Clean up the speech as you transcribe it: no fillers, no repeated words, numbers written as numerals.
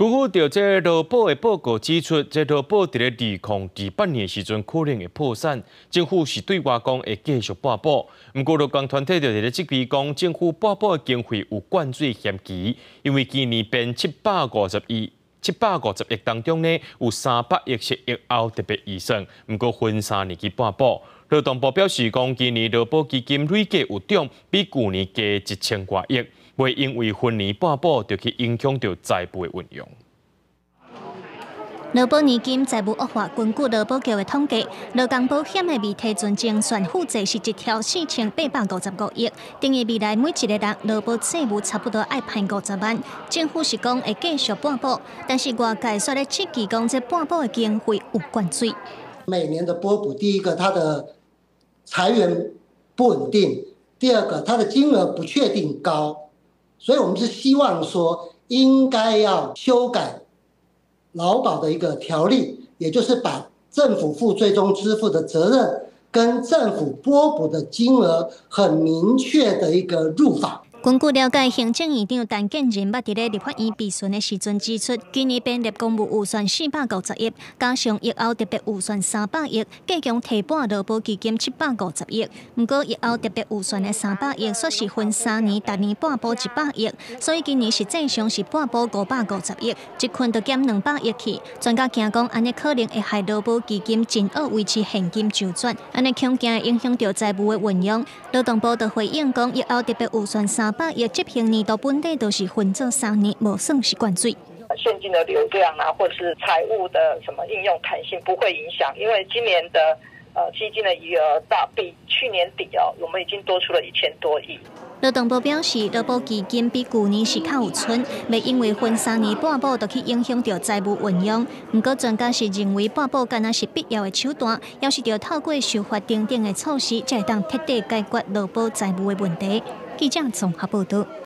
根據著這勞保的報告指出，這勞保佇咧2028年時陣可能會破產。政府是對外講會繼續撥補，毋過勞工團體就佇咧質疑講，政府撥補的經費有灌水嫌疑，因為今年編750億當中呢，有300億是疫後特別預算，毋過分三年去撥補。勞動部表示講，今年勞保基金累計有帳比舊年加1000外億。袂因為分年撥補，就去影響著財務的運用。勞保年金債務惡化，根據勞保局的統計，勞工保險的未提存精算負債是1兆4855億，等於未來每一個人勞保債務差不多愛還50萬。政府是講會繼續撥補，但是外界煞咧質疑講，這撥補的經費有灌水。每年的撥補，第一個它的財源不穩定，第二個它的金額不確定高。所以，我們是希望說，應該要修改勞保的一個條例，也就是把政府負最終支付的責任跟政府撥補的金額很明確的一個入法。根據了解，行政院長陳建仁捌佇咧立法院備詢的時陣指出，今年編列公務預算450億，加上疫後特別預算300億，計共提撥勞保基金750億。毋過疫後特別預算的三百億，煞是分三年，逐年撥補100億，所以今年實際上是撥補550億，這款就減200億去。專家驚講，按呢可能會害勞保基金真僫維持現金周轉，按呢恐驚會影響著財務的運用。勞動部就回應講，疫後特別預算三百億執行年度本底都是分做三年，無算是灌水。現金的流量啊，或是財務的什麼應用彈性不會影響，因為今年的基金的餘額大比去年底哦，我們已經多出了1000多億。勞動部表示，勞保基金比舊年是較有賰，袂因為分三年撥補就去影響著財務運用。毋過專家是認為撥補敢若是必要的手段，猶是著透過修法等等的措施，才會當徹底解決勞保債務的問題。記者綜合報導。